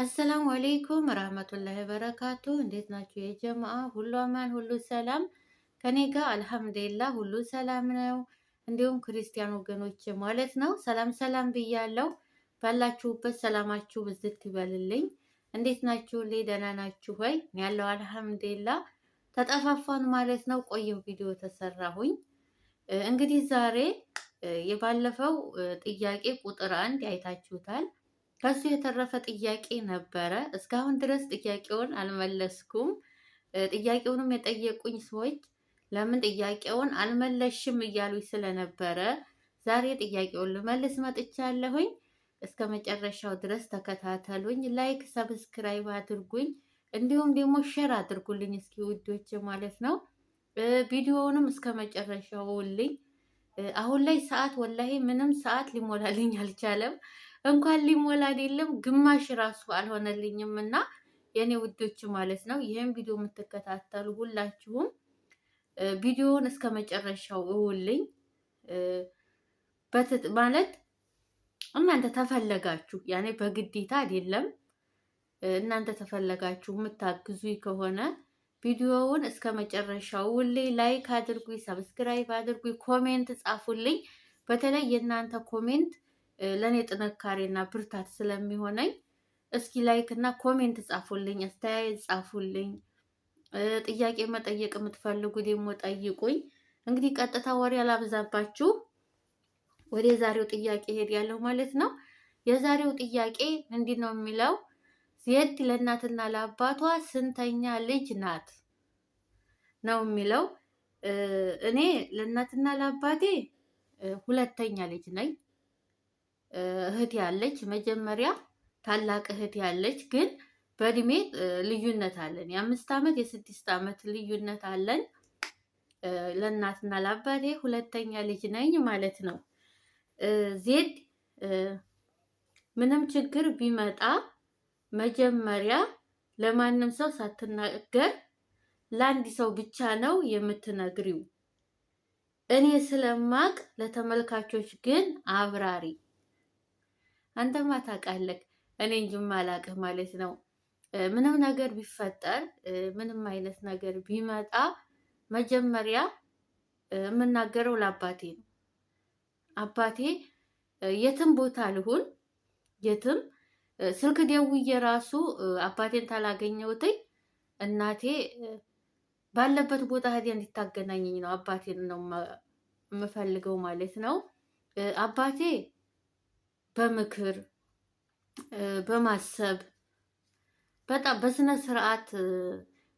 السلام عليكم رحمة الله وبركاته። እንዴት ናችሁ የጀማአ? ሁሉ አማን፣ ሁሉ ሰላም ከኔ ጋር አልሐምዱሊላህ፣ ሁሉ ሰላም ነው። እንዲሁም ክርስቲያን ወገኖች ማለት ነው ሰላም ሰላም ብያለሁ። ባላችሁበት ሰላማችሁ ብዝት ይበልልኝ። እንዴት ናችሁ? ደህና ናችሁ ወይ? ያለው አልሐምዱሊላህ። ተጠፋፋን ማለት ነው። ቆየሁ ቪዲዮ ተሰራሁኝ። እንግዲህ ዛሬ የባለፈው ጥያቄ ቁጥር 1 አይታችሁታል። ከሱ የተረፈ ጥያቄ ነበረ። እስካሁን ድረስ ጥያቄውን አልመለስኩም። ጥያቄውንም የጠየቁኝ ሰዎች ለምን ጥያቄውን አልመለሽም እያሉኝ ስለነበረ ዛሬ ጥያቄውን ልመልስ መጥቻለሁኝ። እስከ መጨረሻው ድረስ ተከታተሉኝ። like፣ subscribe አድርጉኝ፣ እንዲሁም ደግሞ share አድርጉልኝ እስኪ ውዶች ማለት ነው። ቪዲዮውንም እስከ መጨረሻው ልኝ። አሁን ላይ ሰዓት ወላሂ ምንም ሰዓት ሊሞላልኝ አልቻለም። እንኳን ሊሞላ አይደለም ግማሽ ራሱ አልሆነልኝም። እና የእኔ ውዶች ማለት ነው ይህን ቪዲዮ የምትከታተሉ ሁላችሁም ቪዲዮውን እስከ መጨረሻው እውልኝ ማለት እናንተ ተፈለጋችሁ ያኔ በግዴታ አይደለም። እናንተ ተፈለጋችሁ የምታግዙ ከሆነ ቪዲዮውን እስከ መጨረሻው ውልኝ፣ like አድርጉኝ፣ subscribe አድርጉኝ፣ comment ጻፉልኝ። በተለይ የእናንተ comment ለእኔ ጥንካሬና ብርታት ስለሚሆነኝ እስኪ like እና comment ጻፉልኝ፣ አስተያየት ጻፉልኝ። ጥያቄ መጠየቅ የምትፈልጉ ደግሞ ጠይቁኝ። እንግዲህ ቀጥታ ወሬ አላብዛባችሁ ወደ ዛሬው ጥያቄ ሄድ ያለው ማለት ነው። የዛሬው ጥያቄ እንዲህ ነው የሚለው ዜድ ለእናትና ለአባቷ ስንተኛ ልጅ ናት ነው የሚለው። እኔ ለእናትና ለአባቴ ሁለተኛ ልጅ ነኝ። እህት ያለች መጀመሪያ ታላቅ እህት ያለች ግን በእድሜ ልዩነት አለን። የ5 ዓመት የ6 ዓመት ልዩነት አለን። ለእናትና ለአባቴ ሁለተኛ ልጅ ነኝ ማለት ነው። ዜድ ምንም ችግር ቢመጣ መጀመሪያ ለማንም ሰው ሳትናገር ለአንድ ሰው ብቻ ነው የምትነግሪው። እኔ ስለማቅ ለተመልካቾች ግን አብራሪ። አንተማ ታውቃለህ፣ እኔ እንጂ ማላቅህ ማለት ነው። ምንም ነገር ቢፈጠር ምንም አይነት ነገር ቢመጣ መጀመሪያ የምናገረው ለአባቴ ነው። አባቴ የትም ቦታ ልሁን የትም ስልክ ደውዬ ራሱ አባቴን ታላገኘሁትኝ እናቴ ባለበት ቦታ ሄዳ እንዲታገናኘኝ ነው አባቴን ነው የምፈልገው ማለት ነው። አባቴ በምክር በማሰብ በጣም በስነ ስርዓት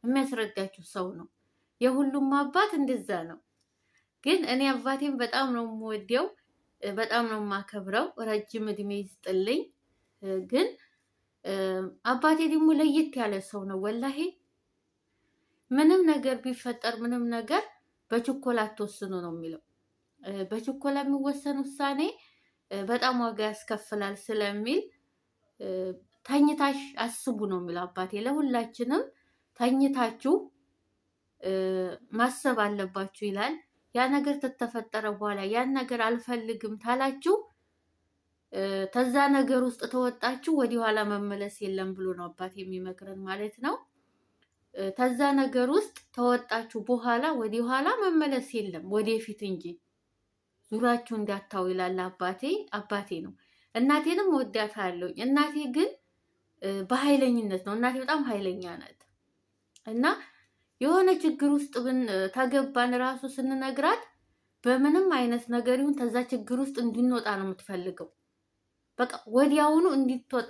የሚያስረዳችሁ ሰው ነው። የሁሉም አባት እንደዛ ነው። ግን እኔ አባቴን በጣም ነው የምወደው፣ በጣም ነው የማከብረው። ረጅም እድሜ ይስጥልኝ። ግን አባቴ ደግሞ ለየት ያለ ሰው ነው። ወላሄ ምንም ነገር ቢፈጠር ምንም ነገር በችኮላ አትወስኑ ነው የሚለው። በችኮላ የሚወሰን ውሳኔ በጣም ዋጋ ያስከፍላል ስለሚል ተኝታሽ አስቡ ነው የሚለው አባቴ። ለሁላችንም ተኝታችሁ ማሰብ አለባችሁ ይላል። ያ ነገር ተተፈጠረ በኋላ ያን ነገር አልፈልግም ታላችሁ ተዛ ነገር ውስጥ ተወጣችሁ ወደ ኋላ መመለስ የለም ብሎ ነው አባት የሚመክረን ማለት ነው። ተዛ ነገር ውስጥ ተወጣችሁ በኋላ ወደ ኋላ መመለስ የለም ወደፊት እንጂ ዙራችሁ እንዳታው ይላል አባቴ። አባቴ ነው። እናቴንም ወዳታለሁ። እናቴ ግን በኃይለኝነት ነው። እናቴ በጣም ኃይለኛ ናት እና የሆነ ችግር ውስጥ ብን ተገባን ራሱ ስንነግራት በምንም አይነት ነገር ይሁን ተዛ ችግር ውስጥ እንድንወጣ ነው የምትፈልገው። በቃ ወዲያውኑ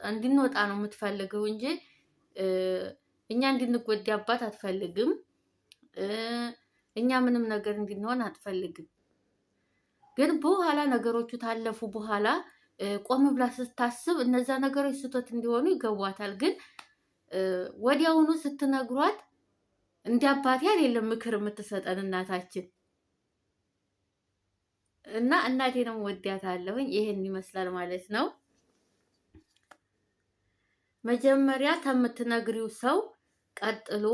እንድንወጣ ነው የምትፈልገው እንጂ እኛ እንድንጎዳባት አትፈልግም። እኛ ምንም ነገር እንድንሆን አትፈልግም። ግን በኋላ ነገሮቹ ታለፉ በኋላ ቆም ብላ ስታስብ እነዛ ነገሮች ስህተት እንዲሆኑ ይገቧታል። ግን ወዲያውኑ ስትነግሯት እንደ አባቴ አይደለም ምክር የምትሰጠን እናታችን እና እናቴንም ወዲያታለሁኝ። ይሄን ይመስላል ማለት ነው። መጀመሪያ ከምትነግሪው ሰው ቀጥሎ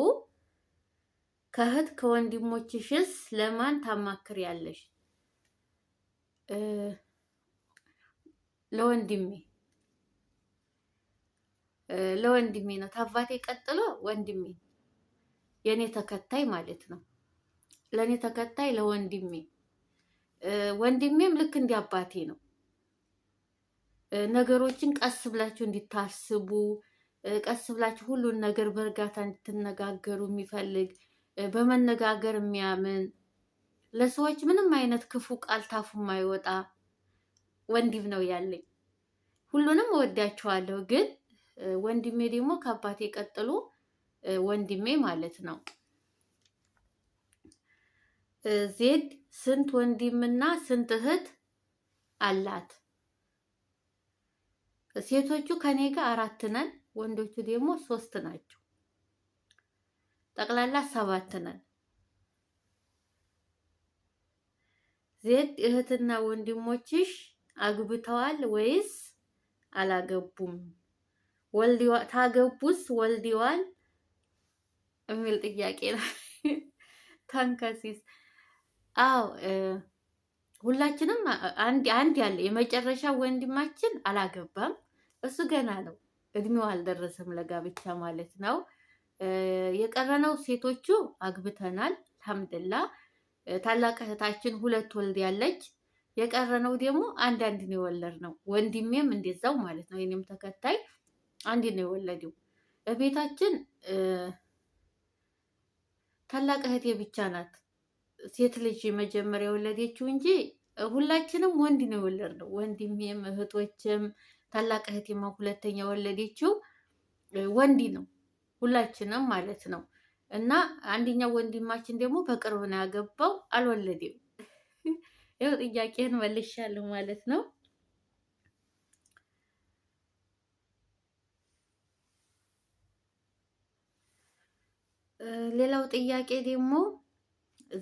ከእህት ከወንድሞችሽስ ለማን ታማክሪያለሽ? ለወንድሜ። ለወንድሜ ነው። ታባቴ ቀጥሎ ወንድሜ የእኔ ተከታይ ማለት ነው። ለእኔ ተከታይ ለወንድሜ፣ ወንድሜም ልክ እንደ አባቴ ነው። ነገሮችን ቀስ ብላችሁ እንዲታስቡ፣ ቀስ ብላችሁ ሁሉን ነገር በእርጋታ እንድትነጋገሩ የሚፈልግ፣ በመነጋገር የሚያምን፣ ለሰዎች ምንም አይነት ክፉ ቃል ታፉ የማይወጣ ወንድም ነው ያለኝ። ሁሉንም እወዳቸዋለሁ፣ ግን ወንድሜ ደግሞ ከአባቴ ቀጥሎ ወንድሜ ማለት ነው። ዜድ ስንት ወንድምና ስንት እህት አላት? ሴቶቹ ከኔ ጋር አራት ነን፣ ወንዶቹ ደግሞ ሶስት ናቸው። ጠቅላላ ሰባት ነን። ዜድ እህትና ወንድሞችሽ አግብተዋል ወይስ አላገቡም? ታገቡስ ወልዲዋል የሚል ጥያቄ ነው። ታንከሲስ አዎ ሁላችንም አንድ አንድ ያለ የመጨረሻ ወንድማችን አላገባም። እሱ ገና ነው፣ እድሜው አልደረሰም ለጋብቻ ማለት ነው። የቀረነው ሴቶቹ አግብተናል፣ አልሐምዱሊላህ። ታላቅ እህታችን ሁለት ወልድ ያለች፣ የቀረነው ደግሞ አንዳንድ ነው የወለድነው። ወንድሜም እንደዛው ማለት ነው። የኔም ተከታይ አንድ ነው የወለደው። ቤታችን ታላቅ እህቴ ብቻ ናት ሴት ልጅ መጀመሪያ የወለደችው እንጂ ሁላችንም ወንድ ነው የወለድነው። ወንድሜም እህቶችም ታላቅ እህቴማ ሁለተኛ የወለደችው ወንድ ነው ሁላችንም ማለት ነው። እና አንደኛው ወንድማችን ደግሞ በቅርብ ነው ያገባው፣ አልወለደም። ይኸው ጥያቄህን መልሻለሁ ማለት ነው። ሌላው ጥያቄ ደግሞ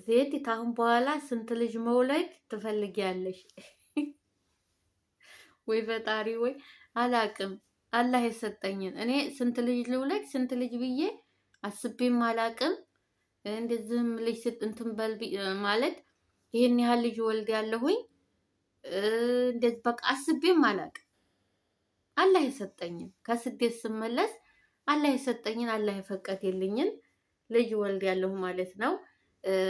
ዜድ ታሁን በኋላ ስንት ልጅ መውለድ ትፈልጊያለሽ? ወይ ፈጣሪ ወይ አላቅም። አላህ የሰጠኝን እኔ ስንት ልጅ ልውለድ ስንት ልጅ ብዬ አስቤም አላቅም። እንደዚህም ልጅ እንትን በል ማለት ይህን ያህል ልጅ ወልድ ያለሁኝ እንደዚህ በቃ አስቤም አላቅም። አላህ የሰጠኝን ከስደት ስመለስ አላህ የሰጠኝን አላህ የፈቀደልኝን ልጅ ወልድ ያለሁ ማለት ነው።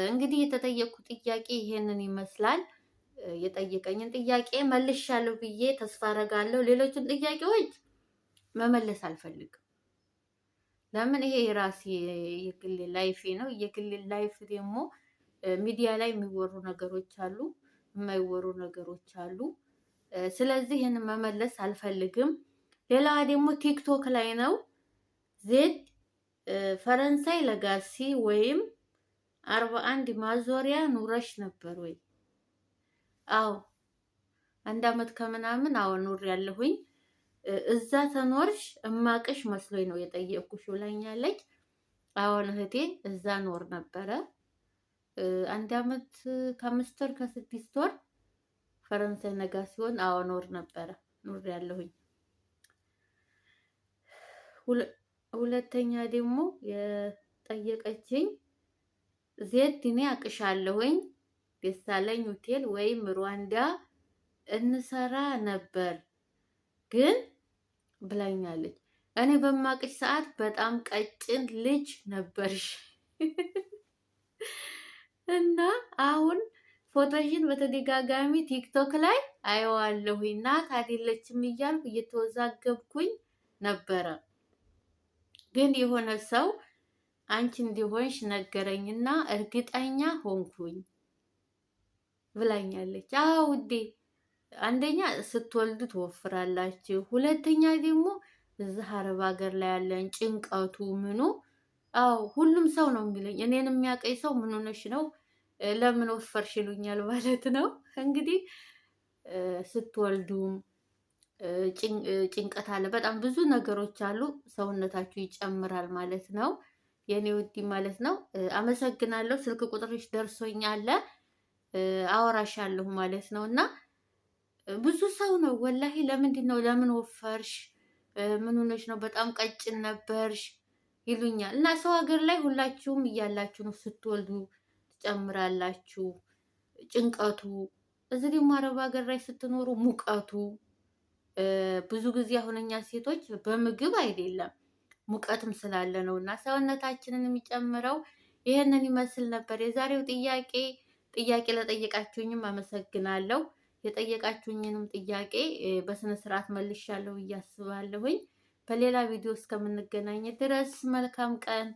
እንግዲህ የተጠየቅኩት ጥያቄ ይሄንን ይመስላል። የጠየቀኝን ጥያቄ መልሻለሁ ብዬ ተስፋ አረጋለሁ። ሌሎችን ጥያቄዎች መመለስ አልፈልግም። ለምን ይሄ የራሴ የግል life ኤ ነው። የግል life ደግሞ ሚዲያ ላይ የሚወሩ ነገሮች አሉ፣ የማይወሩ ነገሮች አሉ። ስለዚህ ይህን መመለስ አልፈልግም። ሌላዋ ደግሞ ቲክቶክ ላይ ነው። ዜድ ፈረንሳይ ለጋሲ ወይም 41 ማዞሪያ ኑረሽ ነበር ወይ? አዎ አንድ አመት ከምናምን አዎ ኑር ያለሁኝ እዛ ተኖርሽ እማቅሽ መስሎኝ ነው የጠየቅኩሽ ብላኛለች። አዎን እህቴ እዛ ኖር ነበረ አንድ አመት ከ5 ወር ከ6 ወር ፈረንሳይ ነጋ ሲሆን አዎ ኖር ነበረ ኑር ያለሁኝ። ሁለተኛ ደግሞ የጠየቀችኝ ዜድ እኔ አቅሻለሁኝ ደሳለኝ ሆቴል ወይም ሩዋንዳ እንሰራ ነበር ግን ብላኛለች። እኔ በማቅሽ ሰዓት በጣም ቀጭን ልጅ ነበርሽ እና አሁን ፎቶሽን በተደጋጋሚ ቲክቶክ ላይ አየዋለሁኝ ናት አይደለችም እያልኩ እየተወዛገብኩኝ ነበረ። ግን የሆነ ሰው አንቺ እንዲሆንሽ ነገረኝና እርግጠኛ ሆንኩኝ ብላኛለች። አዎ ውዴ፣ አንደኛ ስትወልዱ ትወፍራላችሁ፣ ሁለተኛ ደግሞ እዚህ አረብ ሀገር ላይ ያለን ጭንቀቱ ምኑ። አዎ ሁሉም ሰው ነው የሚለኝ። እኔን የሚያቀኝ ሰው ምን ሆነሽ ነው ለምን ወፈርሽ ይሉኛል ማለት ነው። እንግዲህ ስትወልዱም ጭንቀት አለ፣ በጣም ብዙ ነገሮች አሉ። ሰውነታችሁ ይጨምራል ማለት ነው። የኔ ውዲ ማለት ነው። አመሰግናለሁ። ስልክ ቁጥርሽ ደርሶኛል፣ አወራሻለሁ ማለት ነው። እና ብዙ ሰው ነው ወላሂ፣ ለምንድን ነው ለምን ወፈርሽ፣ ምን ሆነሽ ነው፣ በጣም ቀጭን ነበርሽ ይሉኛል። እና ሰው ሀገር ላይ ሁላችሁም እያላችሁ ነው ስትወልዱ ትጨምራላችሁ፣ ጭንቀቱ። እዚህ ደግሞ አረብ ሀገር ላይ ስትኖሩ ሙቀቱ፣ ብዙ ጊዜ አሁን እኛ ሴቶች በምግብ አይደለም ሙቀትም ስላለ ነው እና ሰውነታችንን የሚጨምረው። ይህንን ይመስል ነበር የዛሬው ጥያቄ። ጥያቄ ለጠየቃችሁኝም አመሰግናለሁ። የጠየቃችሁኝንም ጥያቄ በስነ ስርዓት መልሻለሁ ብዬ አስባለሁኝ። በሌላ ቪዲዮ እስከምንገናኝ ድረስ መልካም ቀን።